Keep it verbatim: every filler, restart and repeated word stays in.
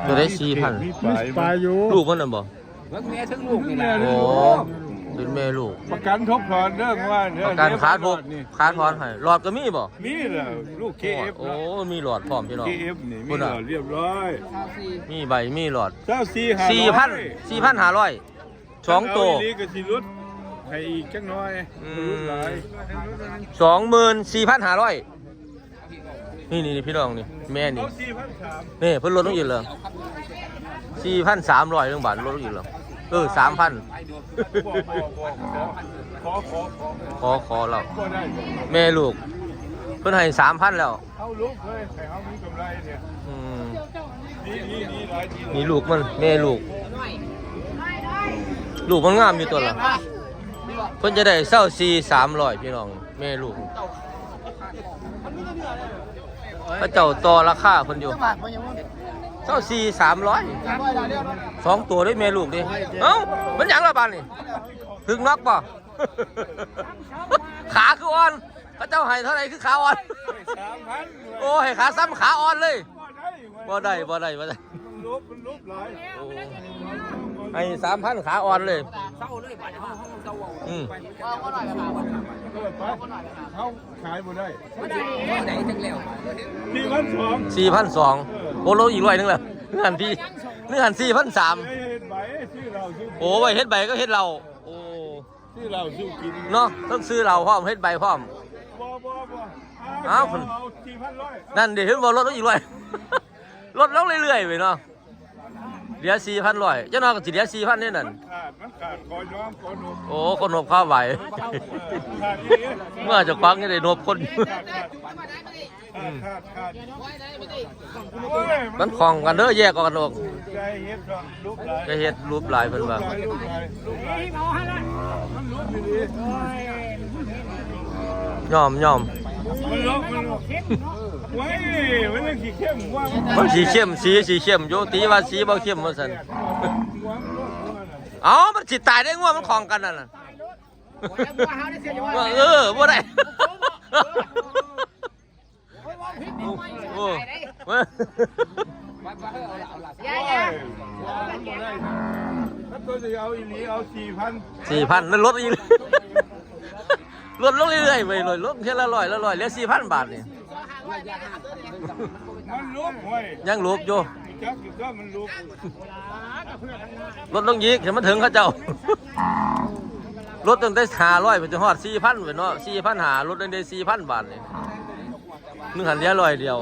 ตัวได้สี่พัน มีปลาย มีปลายอยู่ ลูกมันน่ะบ่ เบิ่งแม่ทั้งลูกนี่ล่ะ โอ้ เป็นแม่ลูก ประกันทกถอนเด้อว่าเด้อ ประกันขาทก นี่ ขาถอนให้ หลอดก็มีบ่ มีแล้ว ลูก เคเอฟ โอ้ เนาะ มีหลอดพร้อมพี่น้อง เคเอฟ นี่ มี พุ่น หล น่ะ อดเรียบร้อย มีใบ มีหลอด เจ้าสี่ห้าร้อย สี่พัน สี่พันห้าร้อย สองตัว เอาอีหลีก็สิลดให้อีกจักหน่อย อืม ลดหลาย สองหมื่นสี่พันห้าร้อย นี่ นี่ นี่ พี่น้องนี่ แม่นี่ เอาสี่พันสาม นี่ เพิ่นลดลงอีกแล้ว สี่พันสามร้อย เรื่องบาทลดลงอีกแล้ว เออ สามพัน ขอ ขอ ขอ ขอ ขอ ขอ ขอแล้ว บ่ได้ แม่ลูก เพิ่นให้ สามพัน แล้ว เอาลูกเฮ้ย ให้เฮามีกำไรเนี่ย อืม นี่ นี่ นี่ หลายที นี่ลูกมัน แม่ลูก ลูกมันงามอยู่ตัวละ เพิ่นจะได้เซาสี่ สามร้อย พี่น้อง แม่ลูก เขาเจ้าต่อราคาเพิ่นอยู่ เซาสี่ สามร้อย สองตัวด้วยแม่ลูกดิ เอ้า มันหยังละบาดนี่ ถึงน็อกบ่ ขาคืออ่อน เขาเจ้าให้เท่าไหร่คือขาอ่อน สามพัน โอ้ ให้ขาซ้ำขาอ่อนเลย บ่ได้ บ่ได้ บ่ได้ ลบ มันลบหลาย โอ้ ให้ สามพัน ขาอ่อนเลย เศร้าเลยบาดเฮา เฮาเศร้าเอา อืม เออ ไป เฮาขายบ่ได้ บ่ได้ บ่ได้จังแล้ว สี่พันสอง สี่พันสอง โอ้ ลดอีกร้อยหนึ่งแล้ว เงินพี่ เงิน สี่พันสาม เฮ็ดใบ ซื้อเหล้า ซื้อ โอ้ ไว้เฮ็ดใบก็เฮ็ดเหล้า โอ้ ซื้อเหล้า ซื้อกิน เนาะ ต้องซื้อเหล้าพร้อม เฮ็ดใบพร้อม บ่ บ่ บ่ อ้าว เอา สี่พันร้อย นั่นดิ เห็นบ่ ลดลงอีกร้อย ลดลงเรื่อยๆไปเนาะ เหลือ สี่พันร้อย เจ้าน้องก็สิเหลือ สี่พัน นี่นั่น มันขาด มันขาด ขอยอม ขอนบ โอ้ ขอนบข้าวไหว ขาดอีหลี เมื่อเจ้าของยังได้นบคน ขาด ขาด ขาด ขาด โอ้ย มันของกันเด้อ แยกออกกันออก ใจเฮ็ดดอก ลูกหลาย จะเฮ็ดรูปหลายเพิ่นว่า ลูกหลาย ลูกหลาย มันลบอีหลี ยอม ยอม มันลบ มันลบ เว้ย มันยังสีเข้มว่ามัน มันสีเข้ม สี สีเข้มอยู่ ตีว่าสีบ่เข้มว่าซั่น เอ้า มันสิตายได้งัวมันของกันนั่นน่ะ เออ บ่ได้ โอ้ ถ้าตัวจะเอาอีหลีเอาสี่พัน สี่พัน แล้วลดอีก ลดลงเรื่อยๆไปเลย ลดเทื่อละร้อยละร้อย เหลือ สี่พัน บาทนี่ มันลบเว้ย ยังลบอยู่ จักอยู่ก็มันลบ ลดลงอีก ให้มันถึงเขาเจ้า ลดตั้งแต่ ห้าร้อย ไปจนฮอด สี่พัน ไปเนาะ สี่พันห้า ลดตั้งแต่ สี่พัน บาทนี่ หนึ่งหันเหลือร้อยเดียว